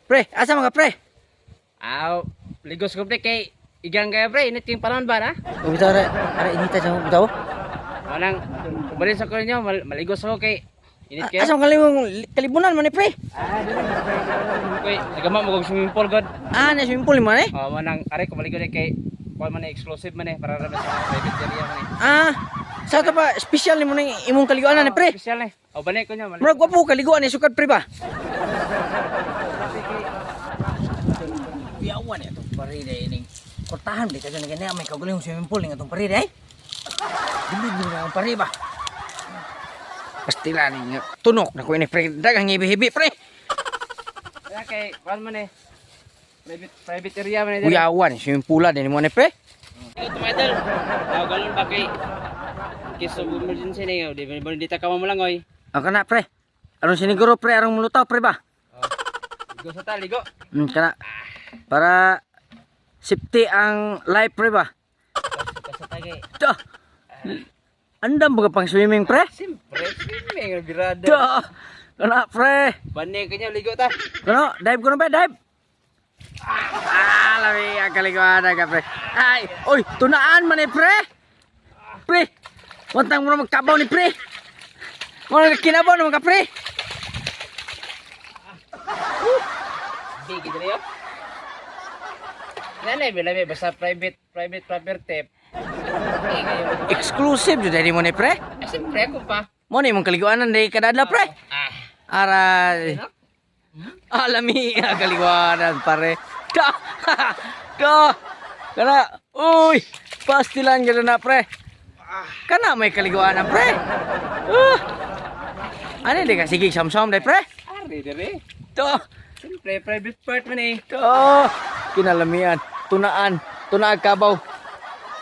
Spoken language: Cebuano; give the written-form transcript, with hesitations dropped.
Pre, asa mga pre? Aw, ligos ko, pre, kay igang kaya, pre, init yung panahon ba na? O bitaw ra, ara inita sa bitaw. Manang kumarin sa ko ninyo, maligos ako kay init kayo. Asa man kalimong kalibunan man ni, pre? Ah, dili koy, nagama mo kog swimming pool god. Ah, na swimming pool man eh. Oh, manang are ko maligo ni kay kuan man ni, exclusive man eh, para ra sa private area man eh. Ah, sa to pa special nimo ning imong kaliguan ni, pre. Special eh. Oh, balik ko niya, maligo. Murag gwapo kaliguan ni sukad, pre, ba? Biyawan eh itong paride ning kortahan di kadyo na may kaugalingong swimming pool ning atong paride ay. Dili di na ang pare ba. Pastila ning tunok na ko ini, pre, daghang hibi-hibi, pre. Kaya kay kuan man eh. Private private area man eh, dili. Kuyawan swimming pool din mo ni, pre. Ikaw tumadal. Aw, galon ba kay in case of emergency na di ba di ta ka mamulangoy. Ang kana, pre. Aron siniguro, pre, aron mulutaw, pre, ba. Oh. Ligo sa ta, ligo. Kana. Para safety ang life, pre, ba. Sa ta kay. Da. Andam ba ka pang swimming, pre? Siyempre, swimming, birada. Da. Kana, pre. Bani kanya ligo ta. Kana, dive ko na ba, dive. Ah, lami ang kaliguan ka, pre. Ay, oy, tunaan man eh, pre. Pre, wantang mo na magkabaw ni pre. Mo na kinabaw naman ka, pre. Di gid yo. Nanay bila may basta private private property. Di kayo. Exclusive jud mo ni, pre. Eh, siyempre ako pa. Mo na imong kaliguanan dahil kadadla, pre. Ah, Aray. Alami ang kaliguanan, pare. Da! Da! Kana, uy! Pastilan ka na, pre. Kana may kaliguanan, pre. Ah! Ano di ka sige samsam day, pre? Ari dire. To, Siyempre private part man eh. to. Kinalamian, tunaan, tunaan kabaw.